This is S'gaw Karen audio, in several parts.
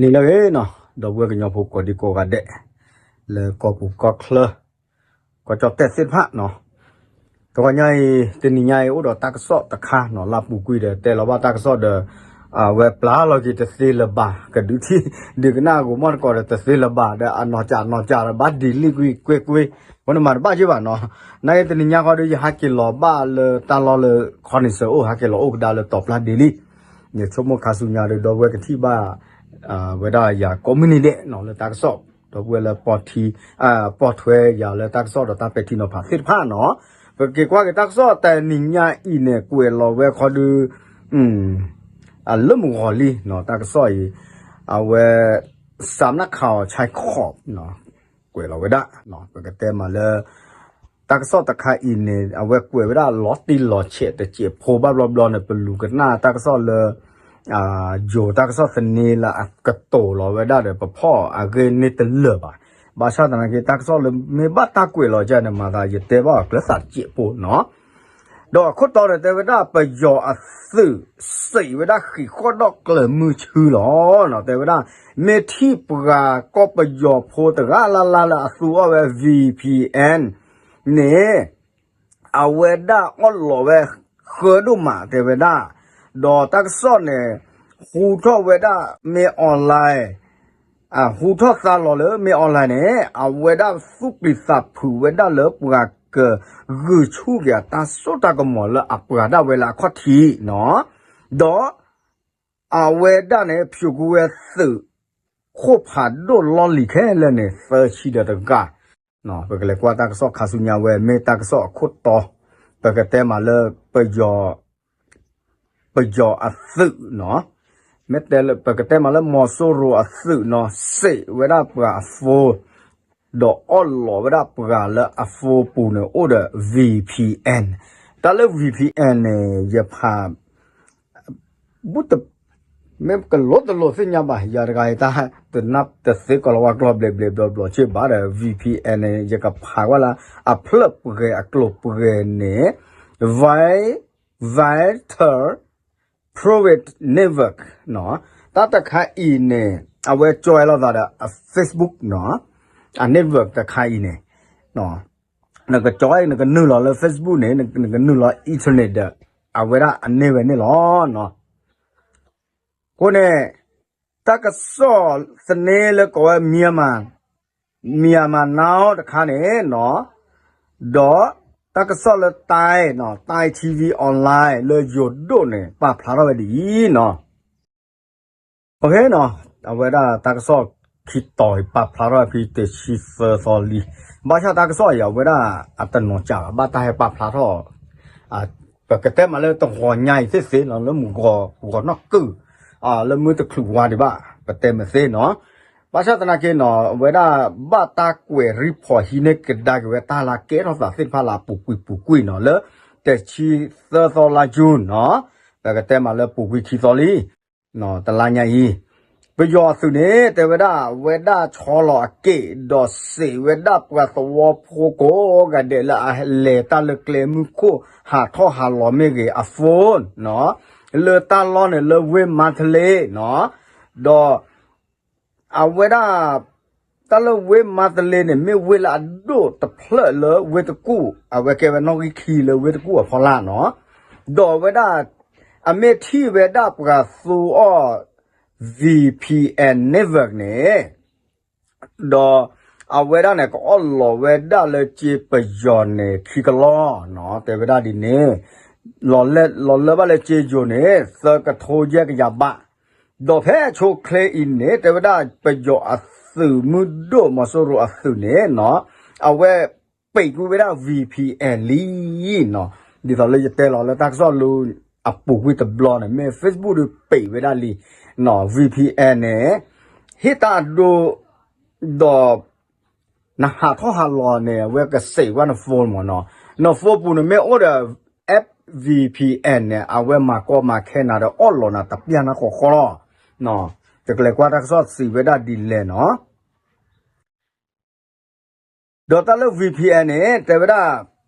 နံၤလၢအဂ့ၤနီၤ, ဒီပုၢ်ဝဲၢ်ကညီဖိကိးဒံကိးဂၤဒဲး, လၢကီၢ်ပူၤကီၢ်ချၢ, ကီၢ်ကၠီၣ်တဲၣ်သ့ၣ်တဖၣ်နီၤ, တဂီၤညါအံၤ တနံၤညါအံၤ အိၣ်ဒီးတၢ်ကစီၣ်တခါနီၤ, လၢပူၤကွံာ်ဒီး တဲလီၤဘၣ်တၢ်ကစီၣ်ဒီး အဝဲပျၢ်လီၤက့ၤတသ့လၢၤဘၣ်, ကဒုးထံၣ် ဒုးကနၣ်အဂီၤမီၢ်တကိးဒီးတသ့လၢၤဘၣ်ဒီး အနီၢ်ကၠးနီၢ်ကၠးဒီး ဘၣ်ဒ်လံကွ့ကွ့ကွ့, အဃိန့ၣ်မၤတဘၣ်က့ၤဘၣ်နီၤ, နာ်က့တနံၤညါဃီဒီး ယဟးက့ၤလီၤဘၣ်လၢတၢ်လီၢ်လၢ ခီနံၤစၢၤအိၣ် ဟးက့ၤလီၤအိၣ်ကဒါလၢတီၤပျၢ်ဒ့လံ, ယဆိကမိၣ်ခါဆူညါဒီး ဒီပုၢ်ဝဲၢ်ကထံၣ်ဘၣ် ဝဲဒၣ်ယၤကိးမုၢ်နံၤဒဲးနီၤ လၢတၢ်ကစီၣ်, ဒီပုၢ်ဝဲၢ်လၢ ပီၢ်ထွဲယၤလၢတၢ်ကစီၣ်ဒီးတၢ်ပဲာ်ထံနီၤဖးသ့ၣ်တဖၣ်နီၤ, ပက့ၤကွၢ်က့ၤတၢ်ကစီၣ်တနံၤညါအံၤန့ၣ် ကွဲးလီၤဝဲခီဒု အလၢမုၢ်ဂီၤလံနီၤ တၢ်ကစီၣ်အံၤ, အဝဲ စးနၢ်ခးအီၤ ဆဲခီး ကွဲးလီၤဝဲဒၣ်, ပကတဲမးလၢ တၢ်ကစီၣ်တခါအံၤန့ၣ် အဝဲကွဲးဝဲဒၣ်လီၤတံၢ်လီၤဆဲးတစဲးဖိဘၣ်ဘျီဘျီန့ၣ် ပလူၤကနၣ်တၢ်ကစီၣ်လၢ ယိၤတၢ်ကစီၣ်သန့လၢအကတိၤလီၤဝဲဒၣ်ဒီး ပဖီၣ်အဂ့ၢ်န့ၢ်တလၢာ်ဘၣ်, ဘၣ်ဆၣ်သနာ်က့ တၢ်ကစီၣ်လၢမ့ၢ်ဘၣ်တၢ်ကွဲးလီၤကန့ၣ် မၤသးယတဲဘၣ်အီၤကျၢၤသးတစဲးဖိနီၤ ဒီးအခိၣ်တီန့ၣ် တဲဝဲဒၣ်ပယီၤအသုး စံးဝဲဒၣ်ဃံးဃီၣ်ဒီးကျၢၤမုၢ်ဆူလီၤ. တဲဝဲဒၣ် မ့ၢ်ထံၣ်ပှၤကီၢ်ပယီၤဖိတဂၤလၢ်လၢ်လၢအသူအီၣ်ဝဲ V P N န့ၣ် အဝဲဒၣ်အီၣ်လီးဝဲဃၢဒိၣ်မး တဲဝဲဒၣ်, ဒီးတၢ်ကစီၣ်န့ၣ် ဟူထီၣ်ဝဲဒၣ်မ့ၢ် online ဟူထီၣ်သါလီၤလၢမ့ၢ် online န့ၣ် အဝဲဒၣ်သူၣ်ပျံၤသးဖုးဝဲဒၣ်လၢပှၤကဂုာ်ဆူၣ်က့ၤအတၢ်စိတၢ်ကမီၤ လၢအပှၤဒၣ်ဝဲလၢအခီၣ်ထံးနီၤ, ဒီးအဝဲဒၣ်န့ၣ် ဖၠူးကွံာ်ဝဲသုး ခိၣ်ဖးဒိၣ်လီၢ်လံၤခဲလၢာ်န့ၣ် သၢဆံဒီးတဂၤ, ပကလဲၤကွၢ်တၢ်ကစီၣ်ခါဆူညါဝဲ မ့ၢ်တၢ်ကစီၣ်အခိၣ်တီ, ပကတဲမးလၢ ပယီၤအသုးနီၤ, မ့ၢ်တဲလၢ ပကတဲမးလၢမီၤစိရိၤအသုးနီၤ စံးဝဲဒၣ်ပှၤအ phone ဒီးအီၣ်လီးဝဲဒၣ်ပှၤလၢအ phone ပူၤန့ၣ် အိၣ်ဒီး V P N, တၢ်လၢ V P N န့ၣ် ယဖး ဘူးတ မ့ၢ်ကလိၤတလိၤသ့ၣ်ညါဘၣ် ယၤတဂၤအံၤတၢ် တနၢ်တသ့ကီးလီၤဝဲကျိာ်ဘျဲးဘျဲးဘျီဘျီစ့ၢ်ဘၣ်ဒီး V P N န့ၣ် ယကဖးကွၢ်လၢ အဖျၢၣ်ပှဲၤအကျိာ်ပှဲၤန့ၣ် Vi Vital Private Network နီၤ, တၢ်တခါအံၤန့ၣ် အဝဲကၠီလိာ်သးဒီး Facebook နီၤ, အ network တခါအံၤန့ၣ် နကကၠီ နကနုာ်လီၤလၢ Facebook န့ၣ် နကနုာ်လီၤ internet ဒီး အဝဲဒၣ်အန့ၢ်ဝဲန့ၣ်လီၤနီၤ. အဃိန့ၣ် တၢ်ကစီၣ်သန့လၢကိးဝဲ Myanmar Now တခါန့ၣ်နီၤ, ဒီးတၢ်ကစီၣ်လၢ Thai နီၤ Thai T V Online လၢယိၤဒိၣ်န့ၣ် ပာ်ဖျါထီၣ်ဝဲဒ်အံၤနီၤ. အဝဲဒၣ်တၢ်ကစီၣ်ခံတီၤအံၤ ပာ်ဖျါထီၣ်ဖဲတဆံသၢသီလံ, ဘၣ်ဆၣ်တၢ်ကစီၣ်အံၤ အဝဲဒၣ်အတနီၤစှၤဘၣ် ဘၣ်တၢ်ဟဲပာ်ဖျါထီၣ် ပကတဲမးလၢတဂီၤညါအံၤသ့ၣ်သ့ၣ်နီၤ လၢမုၢ်ဂီၤ ဂီၤနီၢ်ကုၢ် လၢမုၢ်တချုးဝါဒံးဘၣ် ပတဲမ့ၢ်သ့နီၤ. ဘၣ်ဆၣ်သနာ်က့နီၤ အဝဲဒၣ်ဘၣ်တၢ်ကွဲး report ဟံးန့ၢ်ကဒါက့ၤဝဲတၢ်လၢကဲထီၣ်သးသ့ၣ်တဖၣ်လၢအပူၤကွံာ်ပူၤကွံာ်နီၤ လၢတဆံသၢသီလါ June နီၤ, ပကတဲမးလၢပူၤကွံာ်ခံသီလံ တလါညါအံၤ ပယီၤအသုးန့ၣ် တဲဝဲဒၣ် အဝဲဒၣ်ဆီလီၤအက့ၣ် ဒီးစံးဝဲဒၣ်ပှၤသဝီဖိကိးဂၤဒဲးလၢအလဲၤတၢ်လၢကျဲမုၢ်ခိၣ် ဟးထီၣ်ဟးလီၤမ့ၢ်ဂ့ၤ အ phone နီၤ, လၢတၢ်လီၢ်န့ၣ်လၢဝ့ၢ်မါတလ့နီၤ, ဒီး အဝဲဒၣ် တၢ်လၢဝ့ၢ်မါတလ့န့ၣ် မ့ၢ်ဝ့ၢ်လၢအဒိၣ်တဖျၢၣ်လၢဝ့ၢ်တကူၣ် အဝဲကဲဝဲနီၣ်ဂံၢ်ခံလၢဝ့ၢ်တကူၣ်အဖီလာ်နီၤ, ဒီးအဝဲဒၣ် အမ့ၢ်ထံၣ်ဝဲဒၣ်ပှၤသူအီၣ် V P N network န့ၣ် ဒီးအဝဲဒၣ်န့ၣ် ကအီၣ်လီးဝဲဒၣ်လၢကၠ့ပယီၤန့ၣ် ခံကလီၢ်နီၤ တဲဝဲဒၣ်ဒ်န့ၣ်, လီၤလၢဘၣ်လၢကၠ့ယိၤန့ၣ် သၢကထိယဲၢ်ကယၤဘး, ဒီးဖဲအဆိအချ့အံၤန့ၣ် တဲဝဲဒၣ်ပယီၤအသုးမုၢ်ဒိၣ်မီၤစိရိၤအသုးန့ၣ်နီၤ, အဝဲ ပိတ်ကွံာ်ဝဲဒၣ် V P N လံနီၤ, ဒ်သိးလၢယတဲလီၤလၢတၢ်ကစီၣ်လၢအပူၤကွံာ်တဘျီန့ၣ် မ့ၢ် Facebook ဒီးပိတ်ဝဲဒၣ်လံနီၤ, V P N န့ၣ် ဟ့ၣ်တၢ်အဒိ ဒီး နဟးထီၣ်ဟးလီၤန့ၣ် အဝဲကစံးဝဲန phone မ့ၢ်နီၤ, န phone ပူၤန့ၣ်မ့ၢ်အိၣ်ဒီး app V P N န့ၣ် အဝဲမၤကီမၤခဲနၤဒီးအီၣ်လီၤနၤတပျၢ်နၤဃီဃီလီၤ, တကလဲၤကွၢ်တၢ်ကစီၣ်စံးဝဲဒၣ်ဒ်လဲၣ်နီၤ. ဒီးတၢ်လၢ V P N န့ၣ် တဲဝဲဒၣ်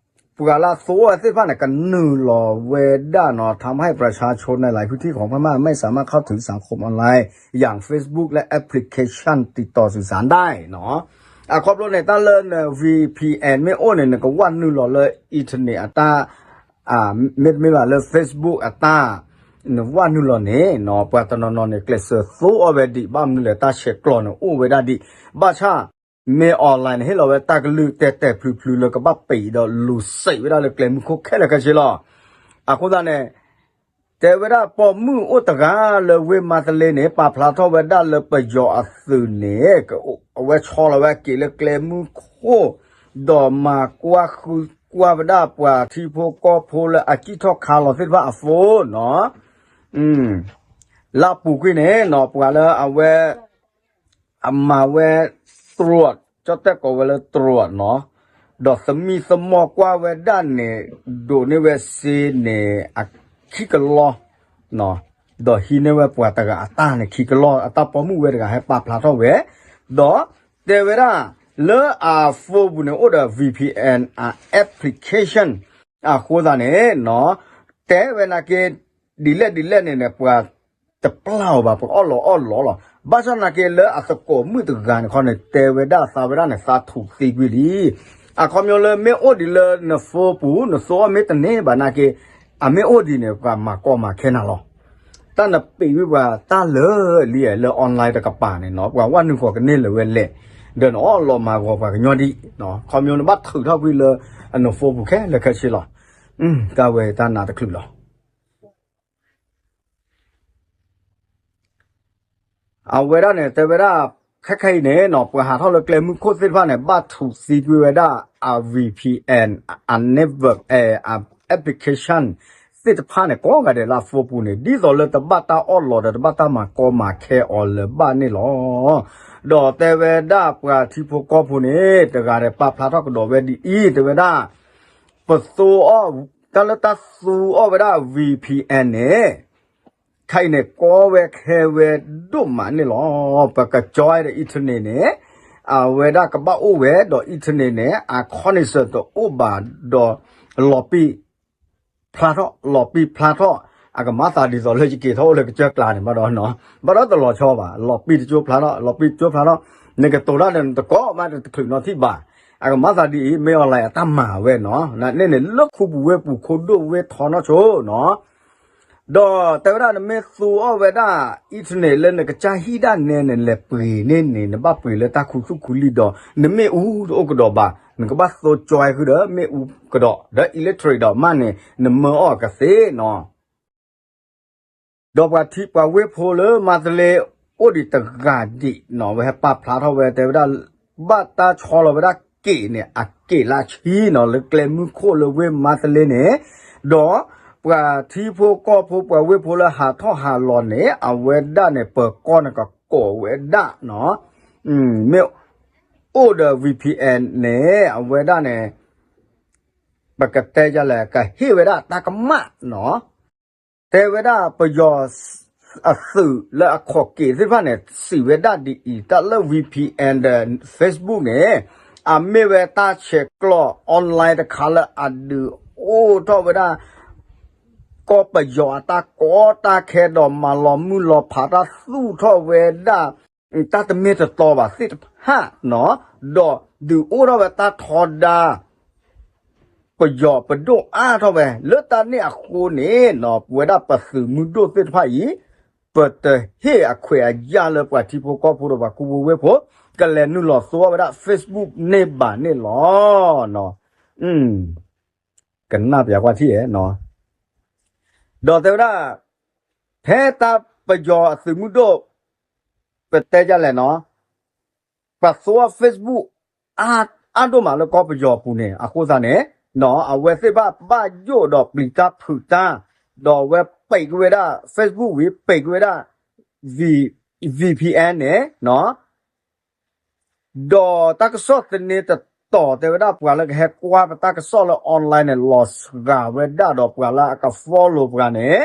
ပှၤလၢအသိအီၤသ့ၣ်တဖၣ်န့ၣ် ကနုာ်လီၤဝဲဒၣ်နီၤ ทำให้ประชาชนในหลายพื้นที่ของพม่าไม่สามารถเข้าถึงสังคมออนไลน์ อย่าง Facebook และแอปพลิเคชัน ติดต่อสื่อสารได้နီၤ အခီဖျိန့ၣ် တၢ်လၢန VPN မ့ၢ်အိၣ်န့ၣ် နကဝဲနုာ်လီၤလၢ internet အတၢ် မ့တမ့ၢ်ဘၣ်လၢ Facebook အတၢ် နဝဲနုာ်လီၤန့ၣ်နီၤ ပှၤတနီၤနီၤန့ၣ် ကျဲးစၢးသိအီၤဝဲဒံး ဘၣ်မနုၤလဲၣ် တၢ်ဆဲးကျိးန့ၣ်အိၣ်ဝဲဒၣ်ဒံး ဘၣ်ဆၣ် မ့ၢ် online န့ၣ် ဟ့ၣ်လီၤဝဲတၢ်ကလုၢ်တဲာ်တဲာ်ဖျုးဖျုးလၢကဘၣ်ပံးဒီး လူၤစ့းဝဲဒၣ်လၢကျဲမုၢ်ခိၣ်ခဲလၢာ်ခဲဆ့လီၤ. အဃိသတးန့ၣ် တဲဝဲဒၣ်ပိာ်မုၣ်အိၣ်တဂၤလၢဝ့ၢ်မါတလ့န့ၣ် ပာ်ဖျါထီၣ်ဝဲဒၣ်လၢပယီၤအသုးန့ၣ် အဝဲဆီလီၤဝဲအက့ၤလၢကျဲမုၢ်ခိၣ် ဒီးမၤကွၢ်ဃုကွၢ်ဝဲဒၣ်ပှၤထံဖိကီၢ်ဖိလၢအစံၣ်ထီၣ်ခါလီၤသ့ၣ်တဖၣ်အ phone နီၤ လၢအပူၤကွံာ်န့ၣ်နီၤ ပှၤလၢအဝဲ အမၤဝဲ တြူး ကၠီၣ်တဲၣ်ကိးဝဲလၢတြူးနီၤ ဒီးသမံသမိးကွၢ်ဝဲဒၣ်န့ၣ် ဒိးန့ၢ်ဝဲစ့န့ၣ် အခံကလီၢ် ဒီးဟံးန့ၢ်ဝဲပှၤတဂၤအတၢ်န့ၣ် ခံကလီၢ် အတၢ်ပိာ်မုၣ်ဝဲတဂၤဟဲပာ်ဖျါထီၣ်ဝဲ ဒီးတဲဝဲဒၣ် လၢအ phone ပူၤန့ၣ် အိၣ်ဒီး VPN အ application အဃိသတးန့ၣ်နီၤ တဲဝဲနာ်က့ ဒ်လဲၣ်ဒ်လဲၣ်န့ၣ်န့ၣ် ပှၤတပျၢ်အီၤဘၣ် ပှၤအီၣ်လီၤအီၣ်လီၤလီၤ. ဘၣ်ဆၣ်နာ်က့လၢအသကိးမုၣ်တဂၤန့ၣ်ခီန့ၣ် တဲဝဲဒၣ်သးဝဲဒၣ်န့ၣ် သးထူးသံကွံာ်လံ. အခီပညီလၢမ့ၢ်အိၣ်ဒံးလၢန phone ပူၤ နသိအီၤမ့ၢ်တန့ၢ်ဘၣ်နာ်က့ အမ့ၢ်အိၣ်ဒံးန့ၣ် ပှၤမၤကီမၤခဲနၤလီၤ. တၢ်နပံးဝံၤပှၤတၢ်လၢာ်လံလၢ online တကပၤန့ၣ်နီၤ ပှၤဝဲနုာ်ဃီၤကန့ၢ်လၢာ်ဝဲလဲၣ်, ဒီးနအီၣ်လီၤမၤဂီၤပှၤကညီဒံး, ခီပညီနဘၣ်ထုးထီၣ်ကွံာ်လၢအန phone ပူၤခဲလၢာ်ခဲဆ့လီၤ. တၢ်ဝဲတၢ်နးတချုးလီၤ. အဝဲဒၣ်န့ၣ် တဲဝဲဒၣ် ခဲခဲအံၤန့ၣ်နီၤ ပှၤဟးထီၣ်လၢကျဲမုၢ်ခိၣ်သ့ၣ်တဖၣ်န့ၣ် ဘၣ်ထူးသံကွံာ်ဝဲဒၣ် အ VPN အ network အ application သ့ၣ်တဖၣ်န့ၣ် ကိးဂၤဒဲးလၢအ phone ပူၤန့ၣ် ဒ်သိးလၢတဘၣ်တၢ်အီၣ်လီၤဒီး တဘၣ်တၢ်မၤကီမၤခဲအီၤလၢၤဘၣ်န့ၣ်လီၤ. ဒီးတဲဝဲဒၣ်ပှၤထံဖိကီၢ်ဖိန့ၣ် တဂၤဒီးပာ်ဖျါထီၣ်ကဒီးဝဲဒ်အံၤ တဲဝဲဒၣ် ပသူအီၤ တၢ်လၢတၢ်သူအီၤဝဲဒၣ် VPN န့ၣ် ခဲအံၤန့ၣ် ကီဝဲခဲဝဲဒိၣ်မးန့ၣ်လီၤ. ပကကၠီဒီး internet န့ၣ် အဝဲဒၣ်ကဘၣ်အိၣ်ဝဲဒီး internet န့ၣ် အ connection တအိၣ်ဘၣ်ဒီး လီၤပံာ်ဖျါထီၣ် လီၤပံာ်ဖျါထီၣ် အကမၤသးဒ်သိးလၢယက့ၤထီၣ်အိၣ်လၢကစၢၢ်ကျါန့ၣ် ဘၣ်ဒီးနီၤ ဘၣ်ဒီးတလီၤဆီဘၣ် လီၤပံာ်တကၠိဖျါထီၣ် လီၤပံာ်တကၠိဖျါထီၣ် နကတိၤတၢ်ဒီးနတကိးမးတချုးနီထံၣ်ဘၣ်. အကမၤသးဒ်အံၤ မ့ၢ် online အတၢ်မၤဝဲနီၤ နန့ၣ်န့ၣ် လၢခူပူၤဝ့ၢ်ပူၤခိၣ်ဒိၣ်ဝ့ၢ်ထီနီၢ်ဆိနီၤ ဒီးတဲဝဲဒၣ်နမ့ၢ်သူအီၤဝဲဒၣ် internet လၢနကစၢ်ဟံၣ်ဒၣ်နဲန့ၣ် နလဲၤပှ့ၤန့ၢ်န့ၣ် နဘၣ်ပှ့ၤလၢတၢ်ခူသူၣ်ခူလံၢ်ဒီး နမ့ၣ်အူတအိၣ်ကဒီးဘၣ် နကဘၣ်သိကၠီဃုာ်ဒီးမ့ၣ်အူကဒီး ဒီး electric ဒီးမးန့ၣ် နမၢအီၣ်ကသ့နီၤ ဒီးပှၤထံပှၤဝ့ၢ်ဖိလၢမါတလ့ အိၣ်ဒံးတဂၤဒံးနီၤ ဝဲဟဲပာ်ဖျါထီၣ်ဝဲတဲဝဲဒၣ် ဘၣ်တၢ်ဆီလီၤဝဲဒၣ်က့းန့ၣ် အက့းလၢဆံနီၤ လၢကျဲမုၢ်ခိၣ်လၢဝ့ၢ်မါတလ့န့ၣ် ဒီးပှၤထံဖိကီၢ်ဖိပှၤဝ့ၢ်ဖိလၢဟးထီၣ်ဟးလီၤန့ၣ် အဝဲဒၣ်န့ၣ် ပၢၤကီၢ်န့ၣ်ကကိးဝဲဒၣ်နီၤ မ့ၢ်အိၣ်ဒီး VPN န့ၣ် အဝဲဒၣ်န့ၣ် ပကတဲယလဲၣ် ကဟ့ၣ်ဝဲဒၣ်တၢ်ကမၣ်နီၤ တဲဝဲဒၣ်ပယီၤအသုးလၢအခီၣ်က့ၤသ့ၣ်တဖၣ်န့ၣ် စံးဝဲဒၣ်ဒ်အံၤ တၢ်လၢ VPN ဒီး Facebook န့ၣ် အမ့ၢ်ဝဲတၢ်ဆဲးကျိး online တခါလၢအဒုးအိၣ်ထီၣ်ဝဲဒၣ် ကီၢ်ပယီၤအတၢ်ကီတၢ်ခဲဒီးမၤလီၤမုၢ်လီၤဖးတၢ်သူၣ်ထီၣ်ဝဲဒၣ် တၢ်တမ့ၢ်တတီဘၣ်သ့ၣ်တဖၣ်နီၤ ဒီးဒုးအိၣ်ထီၣ်ဝဲတၢ်ထီဒါ ပယီၤပဒိၣ်အါထီၣ်ဝဲ လၢတၢ်န့ၣ်အဃိန့ၣ်နီၤ ပဝဲဒၣ်ပသုးမုၢ်ဒိၣ်သ့ၣ်တဖၣ်အံၤ ပတဟ့ၣ်အခွဲးအယာ်လၢပှၤထံဖိကီၢ်ဖိဒီးပှၤကူဖိဝ့ၢ်ဖိ ကလဲၤနုာ်လီၤသိအီၤဝဲဒၣ် Facebook န့ၢ်ဘၣ်န့ၣ်လီၤ. ကနၣ်ပျးကွၢ်ထံၣ်ဧါနီၤ ဒီးတဲဝဲဒၣ် ဖဲတၢ်ပယီၤအသုးမုၢ်ဒိၣ် ပတဲဒ်လဲၣ်နီၤ ပှၤသိအီၤ Facebook အါဒိၣ်မးလၢကီၢ်ပယီၤပူၤန့ၣ် အဃိသတးန့ၣ် အဝဲသ့ၣ်တဖၣ်ဘၣ်ယိၣ်ဒီးပျံၤတၢ်ဖုးတၢ် ဒီးအဝဲပံးကွံာ်ဝဲဒၣ် Facebook ဝံၤ ပံးကွံာ်ဝဲဒၣ် V- VPN န့ၣ် ဒီးတၢ်ကစီၣ်သန့တတီၤတဲဝဲဒၣ်ပှၤလၢကဟဲကွၢ်ပတၢ်ကစီၣ်လၢ online န့ၣ် လီၤစှၤဝဲဒၣ်ဒီးပှၤလၢအက follow ပှၤန့ၣ်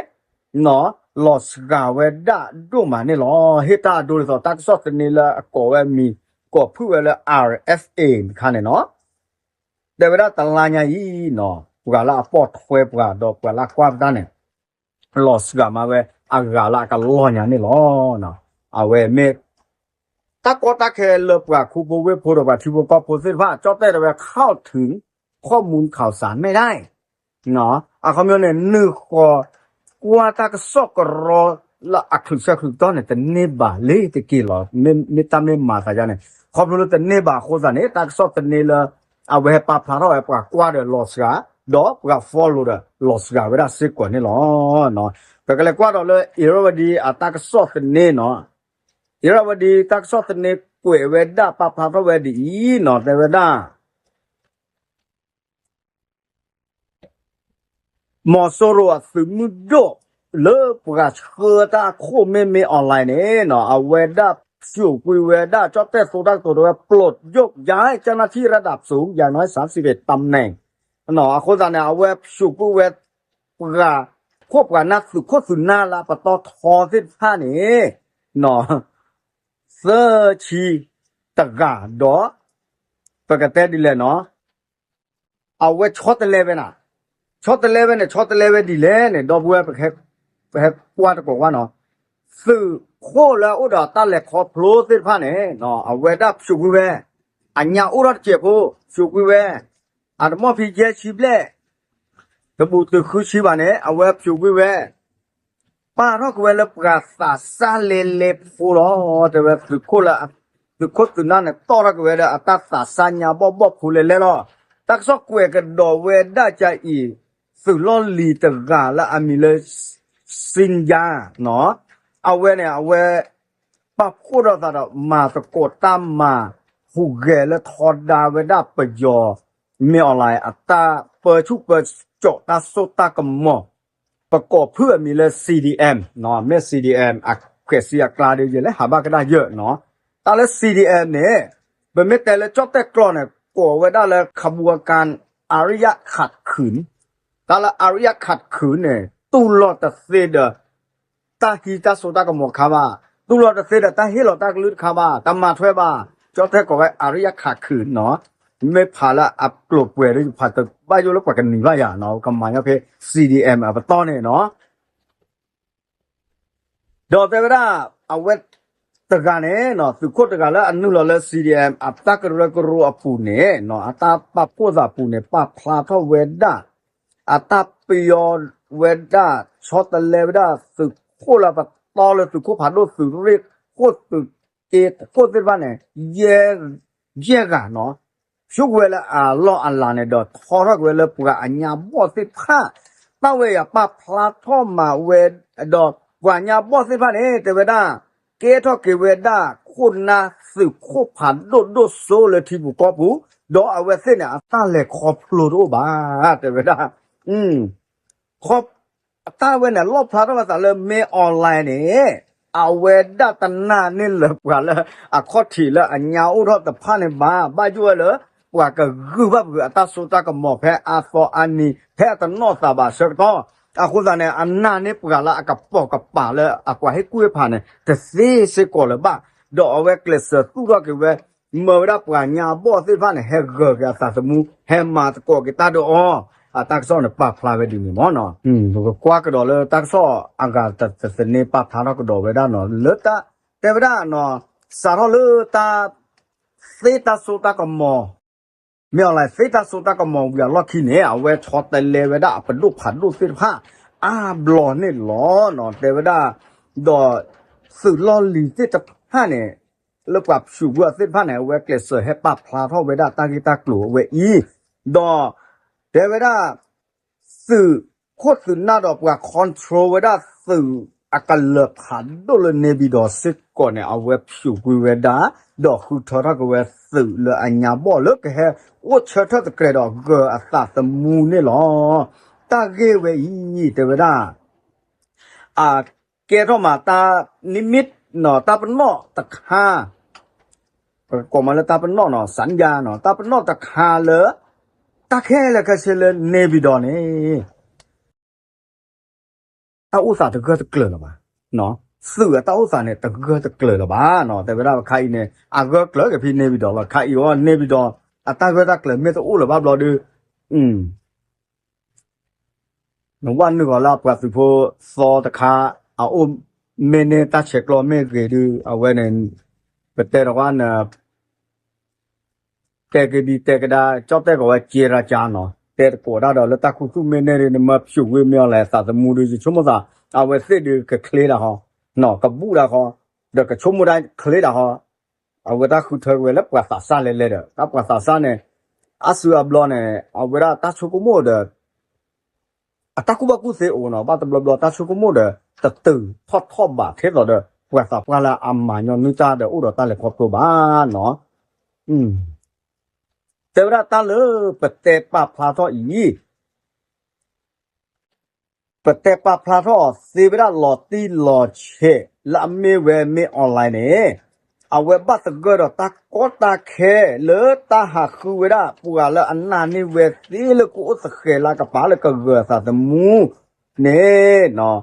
လီၤစှၤဝဲဒၣ်ဒိၣ်မးန့ၣ်လီၤ. ဟ့ၣ်တၢ်အဒိဒ်သိး တၢ်ကစီၣ်သန့လၢအကိးဝဲမံၤ ကိးဖုၣ်ဝဲလၢ RFA တခါန့ၣ်နီၤ တဲဝဲဒၣ်တလါညါအံၤနီၤ ပှၤလၢအပိာ်ထွဲပှၤဒီးပှၤလၢအကွၢ်ပတၢ်န့ၣ် လီၤစှၤမးဝဲအဂၤလၢအကလီၢ်ညါန့ၣ်လီၤ. အဝဲမ့ၢ် တၢ်ကီတၢ်ခဲလၢပှၤခူဖိဝ့ၢ်ဖိဒီးပှၤထံဖိကီၢ်ဖိသ့ၣ်တဖၣ် ကၠီၣ်တဲၣ်တဲဝဲ ခီၣ်ထုး ခီၣ်မူခီၣ်စးမဲၣ်ဒၣ် အခီပညီန့ၣ် နုာ်ဃီၤကွၢ်တၢ်ကစီၣ်ကရီလၢအချုးဆၢချုးကတီၢ်န့ၣ် တန့ၢ်ဘၣ်လ့ၤတက့ၢ်လီၤ. မ့ၢ်တၢ်မ့ၢ်မၤသးယါန့ၣ် ခီဖျိလၢတန့ၢ်ဘၣ်အဃိသတးန့ၣ် တၢ်ကစီၣ်သန့လၢ အဝဲဟဲပာ်ဖျါထီၣ်ဝဲပှၤကွၢ်ဒီးလီၤစှၤ ဒီးပှၤ follow ဒီးလီၤစှၤဝဲဒၣ်စ့ၢ်ကီးန့ၣ်လီၤ. ပကလဲၤကွၢ်ဒီးလၢ Irrawaddy အတၢ်ကစီၣ်သန့နီၤ Irrawaddy တၢ်ကစီၣ်သန့ကွဲးဝဲဒၣ်ပာ်ဖျါထီၣ်ဝဲဒ်အံၤနီၤ တဲဝဲဒၣ် မီၤစိရိၤအသုးမုၢ်ဒိၣ်လၢပှၤဆှၢတၢ်အခိၣ်မ့ၢ်မ့ၢ် online န့ၣ်နီၤ အဝဲဒၣ်ဖျိးကွံာ်ဝဲဒၣ် ကၠီၣ်တဲၣ်သိတၢ်ကတိၤတဲဝဲ ပျိးယိၣ်ယါ ကၠၢ်နၢ်ထံၣ်ရၢဒၣ်ပစိာ် ယၤနွံစၢ်စံးဘ့ၣ်တၢ်မနဲၣ် အဃိသတးန့ၣ် အဝဲဖျိးကွံာ်ဝဲ ပှၤခိၣ်ပှၤနၢ်သုးခိၣ်သုးနၢ်လၢအပတီၢ်ထီသ့ၣ်တဖၣ်န့ၣ် သၢဆံတဂၤဒီး ပကတဲဒ်လဲၣ်နီၤ အဝဲဆီတလဲဝဲနၤ, ဆီတလဲဝဲန့ၣ် ဆီတလဲဝဲဒ်လဲၣ်န့ၣ် ဒီပုၢ်ဝဲၢ် ပဟဲကွၢ်တကိးဝဲနီၤ, သုးခိၣ်လၢအအိၣ်ဒီးတၢ်လဲၤခီဖျိသ့ၣ်တဖၣ်န့ၣ် အဝဲဒၣ်ဖျိးကွံာ်ဝဲ, အညါအိၣ်ထီၣ်တစဲးဖိ ဖျိးကွံာ်ဝဲ, အတမီၢ်ဖံယဲၢ်ဆံဘျဲၣ်, တဘူးတုၤဃုဆံဘၣ်န့ၣ် အဝဲဖျိးကွံာ်ဝဲ ပာ်ထီၣ်က့ၤဝဲလၢပှၤသးစၢ်လဲၤလဲၤဖိလီၤ. တဲဝဲသုးခိၣ်လၢ သုးခိၣ်သုးနၢ်န့ၣ် တီၣ်ထီၣ်က့ၤဝဲဒီးအတၢ်သးစၢ်ညါဘီၣ်ဘီၣ်ဖိလဲၤလဲၤလီၤ. တၢ်ကစီၣ်ကွဲးကဒီးဝဲဒၣ်ကအံၤ သုးလီၢ်လံၤတဂၤလၢအမံၤလၢ စံယါ အဝဲန့ၣ် အဝဲ ပာ်ဖှိၣ်ထီၣ်သးဒီးမၤသကိးတၢ်မၤဟူးဂဲၤလၢထီဒါဝဲဒၣ်ပယီၤ မ့ၢ် online အတၢ်ပၢဆူၣ်ပၢစိးတၢ်စိတၢ်ကမီၤ ပကိးဖုၣ်အမံၤလၢ CDM မ့ၢ် CDM အခွဲးစံအကျါဒီး ယလဲၤဟးဘၣ်ကဒါယၢၢ်နီၤ. တၢ်လၢ CDM န့ၣ် ပမ့ၢ်တဲလၢကၠီၣ်တဲၣ်ကျိာ်န့ၣ် ကိးဝဲဒၣ်လၢ ခဘူးအကၣ် အရယၣ်ခးခုၣ် တၢ်လၢအရယၣ်ခးခုၣ်န့ၣ် တူၢ်လိာ်တသ့ဒီး တၢ်ဟံးတၢ်စိတၢ်ကမီၤတခါဘၣ်, တူၢ်လိာ်တသ့ဒီးတၢ်ဟ့ၣ်လီၤတၢ်ကလုၢ်တခါဘၣ်, တမၤထွဲဘၣ်, ကၠီၣ်တဲၣ်ကိးဝဲအရယၣ်ခးခုၣ်နီၤ, မ့ၢ်ဖးလၢအကျိၤပှဲၤဒီးဖးတဘၣ်ယိၣ်လၢပှၤကနံၤဘၣ်ယၤနီၤ, ကမၤညီဖဲ CDM အပတီၢ်န့ၣ်နီၤ ဒီးတဲဝဲဒၣ် အဝဲတဂၤန့ၣ်နီၤ, သုးခိၣ်တဂၤလၢအနုာ်လီၤလၢ CDM အတၢ်ကရၢကရိအပူၤန့ၣ်နီၤ, အတၢ်ပာ်ဖှိၣ်သးပူၤန့ၣ် ပာ်ဖျါထီၣ်ဝဲဒၣ် အတၢ်ပယီၤဝဲဒၣ် ဆီတလဲဝဲဒၣ် သုးခိၣ်လၢပတီၢ်လၢသုးခိၣ်ဖးဒိၣ် သုးရ့ၣ်ခိၣ် သုးက့ခိၣ်သ့ၣ်တဖၣ်န့ၣ် ယဲၢ်ဂၤနီၤ, ဖျိကွံာ်ဝဲလၢအလီၢ်အလၤန့ၣ်ဒီး ထီထီၣ်က့ၤဝဲလၢပှၤအညါဘီၣ်သ့ၣ်တဖၣ်, တၢ်ဝဲယၤပာ်ဖျါထီၣ်မးဝဲဒီး ပှၤညါဘီၣ်သ့ၣ်တဖၣ်န့ၣ် တဲဝဲဒၣ် ကဲထီၣ်က့ၤဝဲဒၣ် ခိၣ်နၢ်သုးခိၣ်ဖးဒိၣ်ဒိၣ်စိလၢထံပူၤကီၢ်ပူၤ, ဒီးအဝဲသ့ၣ်န့ၣ် အတၢ်လဲၤခီဖျိတအိၣ်ဘၣ်, တဲဝဲဒၣ် တၢ်ဝဲန့ၣ် လီၣ်ဖျါထီၣ်ဝဲသးလၢမ့ၢ် online န့ၣ် အဝဲဒၣ်တနာ်န့ၢ်လၢပှၤလၢအခီၣ်ထံးလၢအညါအိၣ်ထီၣ်တဖၣ်န့ၣ်ဘၣ်, ဘၣ်ယိၣ်ဝဲလၢ ပှၤကဂုာ်ဘၣ်ပဂုာ်အတၢ်စိတၢ်ကမီၤဖဲအသီအါနံၤ ဖဲအတနီၣ်သးဘၣ်ဆၢကတီၢ်, အဃိသတးန့ၣ် အနာ်န့ၢ်ပှၤလၢအကပိာ်ကပၤလၢအပှၤဟ့ၣ်ကူၣ်ဟ့ၣ်ဖးန့ၣ် တသ့စ့ၢ်ကီးလၢၤဘၣ်, ဒီးအဝဲကျဲးစၢးသူၣ်ထီၣ်က့ၤဝဲ မၢဝဲဒၣ်ပှၤညါဘီၣ်သ့ၣ်တဖၣ်န့ၣ် ဟဲဂၢၢ်က့ၤအသးသမူ ဟဲမၤသကိးက့ၤတၢ်ဒီးအီၤ, အတၢ်ကစီၣ်န့ၣ် ပာ်ဖျါဝဲဒ်န့ၣ်မ့ၢ်နီၤ. ပကကွၢ်ကဒီးလၢတၢ်ကစီၣ်အဂၤတသန့ ပာ်ဖျါထီၣ်ကဒီးဝဲဒၣ်နီၤ, လၢတၢ် တဲဝဲဒၣ်နီၤ, စးထီၣ်လၢတၢ် သ့တၢ်စိတၢ်ကမီၤ မ့ၢ်အီၤလဲၣ် သ့တၢ်စိတၢ်ကမီၤဝံၤအလီၢ်ခံန့ၣ် အဝဲဆီတလဲဝဲဒၣ်အပဒိၣ်ဖးဒိၣ်သ့ၣ်တဖၣ် အါဘျီန့ၣ်လီၤနီၤ, တဲဝဲဒၣ် ဒီး သုးလီၢ်လံၤသ့ၣ်တဖၣ်န့ၣ် လၢပှၤဖၠူးကွံာ်အီၤသ့ၣ်တဖၣ်န့ၣ် အဝဲကျဲးစၢးဟဲပာ်ဖျါထီၣ်ဝဲဒၣ်တၢ်ဂ့ၢ်တၢ်ကျိၤအဝဲအံၤ, ဒီး တဲဝဲဒၣ် သုးခိၣ်သုးနၢ်ဒီးပှၤ control ဝဲဒၣ်သုးအကလၢၤဖးဒိၣ်လၢ နေပြည်တော် စ့ၢ်ကီးန့ၣ် အဝဲဖၠူးကွံာ်ဝဲဒၣ်, ဒီးဃုထၢထီၣ်က့ၤဝဲသုးလၢအညါဘီၣ်လၢကဟဲအိၣ်ဆၢထၢၣ်သတြဲၤဒီးဂၢၢ်အသးသမူန့ၣ်လီၤ. တၢ်ဂ့ၢ်ဝဲအံၤ တဲဝဲဒၣ် အကဲထီၣ်မးတၢ် နိမိတ် တၢ်ပနီၣ်တခါ ပကကိးမးလၢတၢ်ပနီၣ်နီၤ စၣ်ယါနီၤ တၢ်ပနီၣ်တခါလၢ တၢ်ခဲလၢာ်ခဲဆ့လၢ နေပြည်တော် န့ၣ် တၢ်အိၣ်သးတဂၢၢ်တကျၢၤလၢၤဘၣ်. သုးအတၢ်အိၣ်သးန့ၣ် တဂၢၢ်တကျၢၤလၢၤဘၣ်နီၤ တဲဝဲဒၣ်ခါအံၤန့ၣ် အဂၢၢ်ကျၢၤက့ၤဖဲ နေပြည်တော် လီၤ. ခါအံၤအီၤ နေပြည်တော် အတၢ်ဂၢၢ်တၢ်ကျၢၤမ့ၢ်တအိၣ်လၢၤဘၣ်ဘျီဒီး နဝဲနုာ်ဂီၤလၢအပှၤသုးဖိသီတခါ အအိၣ်မ့ၢ်န့ၢ်တၢ်ဆဲးကျိးမ့ၢ်ဂ့ၤဒီး အဝဲန့ၣ် ပတဲတကွၢ်န တဲကဒံတဲကဒါ ကၠီၣ်တဲၣ်ကီးဝဲကဲရကါနီၤ တဲတကိးဒၣ်ဒီးလၢတၢ်ခူသူၣ်မ့ၢ်န့ၢ်ဒီး နမၢဖျိးဝံၤမ့ၢ်အီၤလဲၣ် သးသမူဒီး ယဆိကမိၣ်သး အဝဲသ့ၣ်ဒီးကချ့ဒၣ်ဃီ ကဘူၣ်ဒၣ်ဃီ ဒီးကဆိကမိၣ်ဒၣ်ချ့ဒၣ်ဃီ အဝဲတၢ်ဃုထၢက့ၤဝဲလၢပှၤသးစၢ်လဲၤလဲၤဒီး တၢ်ပှၤသးစၢ်န့ၣ် အါစုအါဘျီန့ၣ် အဝဲဒၣ်တၢ်ဆိကမိၣ်ဒီး အတၢ်ကူၣ်ဘၣ်ကူၣ်သ့အိၣ်နီၤ ဘၣ်တဘျီဘျီတၢ်ဆိကမိၣ်ဒီး တတုၤထီၣ်ထီၣ်ဘးထဲသိးဒီး ပှၤသးပှၢ်လၢအမၤညီနုၢ်တၢ်ဒီးအိၣ်ဒီးတၢ်လဲၤခီဖျိဘၣ်နီၤ တဲဝဲဒၣ်တၢ်လၢပတဲပာ်ဖျါထီၣ်အံၤ ပတဲပာ်ဖျါထီၣ်အီၤသ့ဝဲဒၣ်လီၤတံၢ်လီၤဆဲးလၢအမ့ၢ်ဝဲမ့ၢ် online န့ၣ် အဝဲဘၣ်သဂၢၢ်ဒီးတၢ်ကီတၢ်ခဲလၢတၢ်ဟးဃုဝဲဒၣ်ပှၤလၢအနာ်န့ၢ်ဝဲသ့လၢကအိၣ်သဃဲးလၢကပၤလၢကဂၢၤအသးသမူန့ၣ်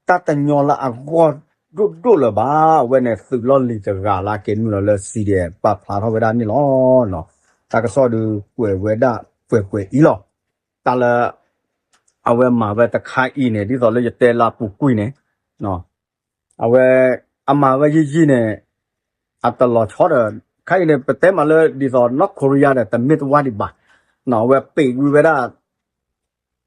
တၢ်တညီလၢအဂီၢ်ဒိၣ်ဒိၣ်လၢၤဘၣ် အဝဲန့ၣ်သုးလီၢ်လံၤတဂၤလၢအကဲနုာ်လီၤလၢ CDF ပာ်ဖျါထီၣ်ဝဲဒၣ်န့ၣ်လီၤ. တၢ်ကစီၣ်ဒုးကွဲးဝဲဒၣ်ကွဲးကွဲးအံၤလီၤ. တၢ်လၢ အဝဲမၤဝဲတခါအံၤန့ၣ် ဒ်သိးလၢယတဲလၢအပူၤကွံာ်န့ၣ် အဝဲ အမၤဝဲယံာ်ယံာ်န့ၣ် အတလီၤဆီဒီး ခါအံၤန့ၣ် ပတဲမးလၢဒ်သိး North Korea ဒီး တမ့ၢ်တဝါဒံးဘၣ်. အဝဲပ့းကွံာ်ဝဲဒၣ်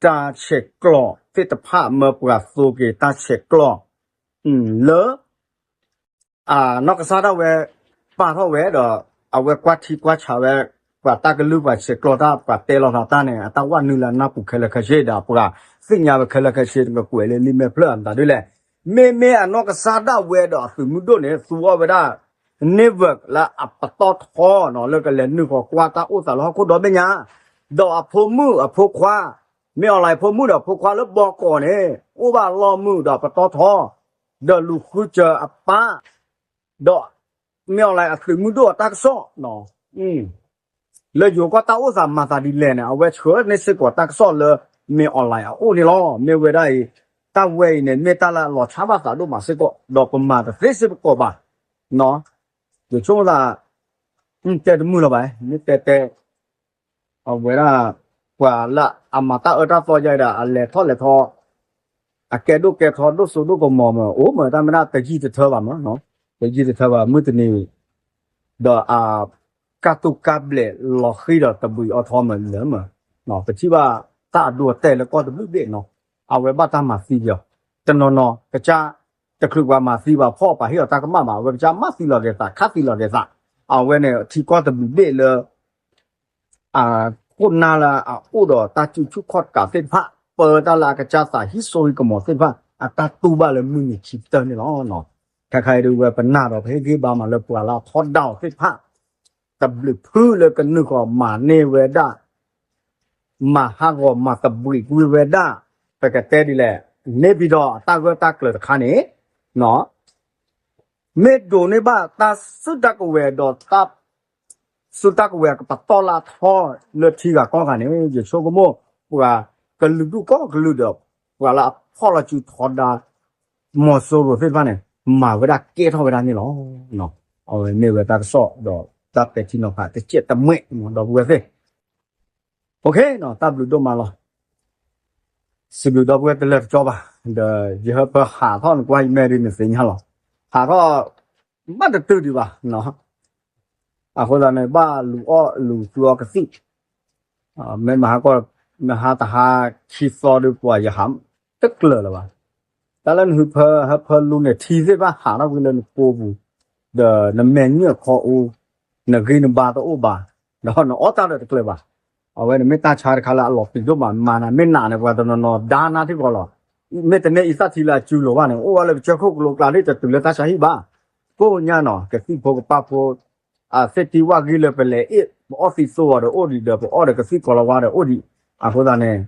တၢ်ဆဲးကျိးသ့ၣ်တဖၣ် မၢပှၤသိက့ၤတၢ်ဆဲးကျိး လၢ အနီၢ်ကစၢ်ဒၣ်ဝဲ ပာ်ထီၣ်ဝဲဒီး အဝဲကွၢ်ထံကွၢ်ဆးဝဲ ပှၤတၢ်ကလုၢ်ပှၤဆဲးကျိးတၢ် ပှၤတဲလီၤသးတၢ်န့ၣ် အတၢ်ဝဲနုာ်လၢအနၢ်ပူၤခဲလၢာ်ခဲဆ့ဒီး ပှၤသ့ၣ်ညါဝဲခဲလၢာ်ခဲဆ့ ကကွဲးလၢလံာ်မဲာ်ဖျၢၣ်အမတၤဒ်လဲၣ်. မ့မ့ၢ်အနီၢ်ကစၢ်ဒၣ်ဝဲဒီးအသုးမုၢ်ဒိၣ်န့ၣ် သူအီၤဝဲဒၣ် network လၢအပတီၢ်ထီနီၤ လၢကလဲၤနုာ်ဃီၤကွၢ်တၢ်အိၣ်သးလၢဟီၣ်ခိၣ်ဒီဘ့ၣ်ညါ ဒီးအဖိမုၣ်အဖိခွါ မ့ၢ်အီၤလၢအဖိမုၣ်ဒီးအဖိခွါလၢဘီကီးန့ၣ် အိၣ်ဘၣ်လီၢ်မုာ်ဒီးပတီၢ်ထီ ဒီးလူၤဃုစၢၤအပၢ် ဒီး မ့ၢ်အီၤလၢအသုးမုၢ်ဒိၣ်အတၢ်ကစီၣ် လၢယိၤကီၢ်တၢ်အိၣ်သးမၤသးဒ်လဲၣ်န့ၣ် အဝဲဆှၢန့ၢ်စ့ၢ်ကီးတၢ်ကစီၣ်လၢမ့ၢ်အီၤလၢအအိၣ်န့ၣ်လီၤ. မ့ၢ်ဝဲဒၣ်အံၤ တၢ်ဝဲအံၤန့ၣ် မ့ၢ်တၢ်လၢအလီၤဆီဘၣ်သးဒိၣ်မးစ့ၢ်ကီး ဒီးပမၤတသ့စ့ၢ်ကီးဘၣ် ယဆိကမိၣ်သး တဲတမုာ်လၢၤဘၣ် မ့ၢ်တဲတဲ အဝဲဒၣ် ပှၤလၢအမၤတၢ်အၢတၢ်သီယါဒီး အလဲၤထီၣ်လဲၤထီ အကဲဒိၣ်ကဲထီ ဒိၣ်စိဒိၣ်ကမီၤမး အိၣ်မး တၢ်မ့ၢ်ဒၣ်တယံာ်တထၢဘၣ်မး တယံာ်တထၢဘၣ် မုၢ်တနံၤ ဒီးအ ကၢ်တူၢ်ကၢ်ဘျဲးလီၤဃံၤဒီးတဘှံးအီထီမးလၢမး ပထံၣ်ဘၣ်တၢ်အဒိအတဲာ်လၢကီၢ်တဘျုးဘ့ၣ်နီၤ အဝဲဘၣ်တၢ်မၤသံပယီၤ တနီၤနီၤ ကစၢ် တချုးပှၤမၤသံဘၣ်ဖီၣ်ပှၤဟ့ၣ်အီၤတၢ်ကမၣ်ဘၣ် အဝဲကစၢ်မၤသံလီၤက့ၤသး ခးသံလီၤက့ၤသး အဝဲန့ၣ် ထံကီၢ်တဘျုးဘ့ၣ်လၢ အခိၣ်နၢ်လၢအအိၣ်ဒီးတၢ်စုဆူၣ်ခီၣ်တကးသ့ၣ်တဖၣ် ပၢတၢ်လၢအကစၢ်သးဟံးစိဟံးကမီၤသ့ၣ်တဖၣ် အတၢ်တူၢ်ဘၣ်လၢမုၢ်နံၤခံကတၢၢ်န့ၣ်လီၤ. ခဲခါအံၤဒုးဝဲပနာ်ဒီးပဟ့ၣ်ဂံၢ်ဘါမးလၢပှၤလၢအထီဒါအီၤသ့ၣ်တဖၣ် တဘျုးဖုလၢကနုာ်ဃီၤမၤန့ၢ်ဝဲဒၣ် မၤဟးဂီၤမၤသဘှံးကွံာ်ဝဲဒၣ် ပကတဲဒ်လဲၣ် န့ၣ်ပဒီးတၢ်ဂၢၢ်တၢ်ကျၢၤတခါန့ၣ် မ့ၢ်ဒိးန့ၢ်ဘၣ်တၢ်စုတၢ်ကဝဲၤဒီးတၢ် စုတၢ်ကဝဲၤကပတီၢ်လၢအထီလၢထံဂၤကီၢ်ဂၤန့ၣ် ယဆိကမိၣ် ပှၤကလုာ်ဒူၣ်ကိးကလုာ်ဒီး ပှၤလၢအဖီၣ်လီၤစုထီဒါ မီၤစိရိၤသ့ၣ်တဖၣ်န့ၣ် မၤဝဲဒၣ်ကဲထီၣ်ဝဲဒၣ်န့ၣ်လီၤ. အဝဲမ့ၢ်ဝဲတၢ်ကစီၣ်ဒီးတၢ်ပဲာ်ထံနီၤဖးတစဲးတမှဲး ဒီပုၢ်ဝဲၢ်သ့ၣ် တၢ်ဘျုးဒိၣ်မးလီၤ. စံးဘျုးဒီပုၢ်ဝဲၢ်တလၢတကၠီဘၣ်, ဒီးယဟၢဖၢဟးထီၣ်နကွၢ်ယမဲာ်ဒ်နသ့ၣ်ညါလီၤ. ဟးထီၣ် ဘၣ်တတုၤဒံးဘၣ်. အဃိသတးန့ၣ် ဘၣ်လူၤအီၣ်လူၤသူအီကသံၣ်, မ့ၢ်မဟါကီၢ် မဟါတဟါခံသီဒုးပှၤယဟးတကျၢၤလၢၤဘၣ်. တၢ်လၢနဟၢဖၢ ဟၢဖၢလူန့ၣ် ထံသ့ၣ်တဖၣ်ဟးထီၣ်ကွံာ်လၢနကိပူၤ, ဒီးနမဲာ်ညၣ်ခီအူ, နဂံၢ်နဘါတအိၣ်ဘၣ်, ဒီးနအီၣ်တၢ်ဒီးတကျၢၤဘၣ်. အဝဲန့ၣ်မ့ၢ်တၢ်ဆါတခါလၢအလီၤပျံၤဒိၣ်မး, မၤနၤမ့ၢ်နးန့ၣ် ပှၤတနီၤနီၤဒါနၤထံကီၢ်လီၤ. မ့ၢ်တန့ၢ်အံသၣ်ထံလၢအစုလိၤဘၣ်န့ၣ် အိၣ်ဝဲလၢပဆၢခိၣ်ကလိကျါန့ၣ် တတုၤလၢတၢ်ဆါဟံၣ်ဘၣ်. ကိးညါနီၤ ကသံၣ်ဖိကပၢ်ဖိ အသ့ၣ်တံၢ်ဝၣ်ဂံၢ်လၢပလဲၤအ့ၣ် ပအီၣ်သံသိဝီၤဒီးအိၣ်ဒံး ဒီးပအီၣ်ဒီးကသံၣ်ကီၤလၤဝါဒီးအိၣ်ဒံး. အဃိသတးန့ၣ်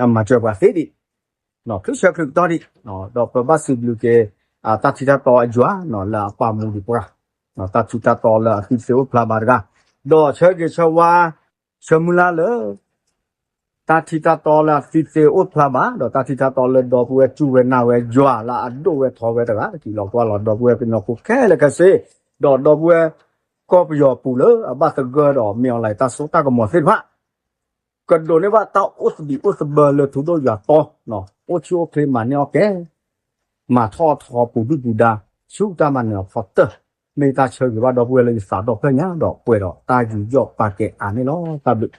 အမၤစၢၤပှၤသ့ဒံး ချုးဆၢချုးကတီၢ်ဒံး, ဒီးပဘၣ်စံးဘျုးက့ၤ တၢ်ထံတၢ်တီအယွၤလၢအပာ်မူဒံးပှၤ, တၢ်ထံတၢ်တီလၢအသံသ့အိၣ်ဖျါဘၣ်တဂၤ, ဒီးဆၢဂ့ၤဆၢဝါ ဆၢမုၢ်လၢ်လၢ တၢ်ထံတၢ်တီလၢအသံသ့အိၣ်ဖျါဘၣ်, ဒီးတၢ်ထံတၢ်တီလၢဒီပုၢ်ဝဲၢ်စူၢ်ဝဲနာ်ဝဲယွၤလၢအဒိၣ်ဝဲထီဝဲတဂၤ တကံးလီၤကွၢ်လီၤ ဒီပုၢ်ဝဲၢ်ကညီဖိခဲလၢာ်ခဲဆ့, ဒီးဒီပုၢ်ဝဲၢ် ကီၢ်ပယီၤပူၤလၢအဘၣ်သဂၢၢ်ဒီး မင်းအောင်လှိုင် တၢ်စိတၢ်ကမီၤသ့ၣ်တဖၣ် ကဒိးန့ၢ်ဘၣ်တၢ်အိၣ်သဘံၣ်အိၣ်သဘၢလၢထူဒိၣ်ယွၤတီ, အိၣ်ဆူၣ်အိၣ်ချ့မၤန့ၢ်အီၣ်ကဲ, မၤထီၣ်ထီပူၤဒုၣ်ပူၤဒါ ဆူတၢ်မၤနၢၤအဖီတၢၢ်, မ့ၢ်တၢ်ဆၢဂ့ၤဘၣ်ဒီပုၢ်ဝဲၢ်လၢယသးဒီဖျၢၣ်ညါဒီးပှဲၤဒီးတၢ်ယူးယီၣ်ပာ်ကဲအါန့ၣ်လီၤ. တၢ်ဘျုး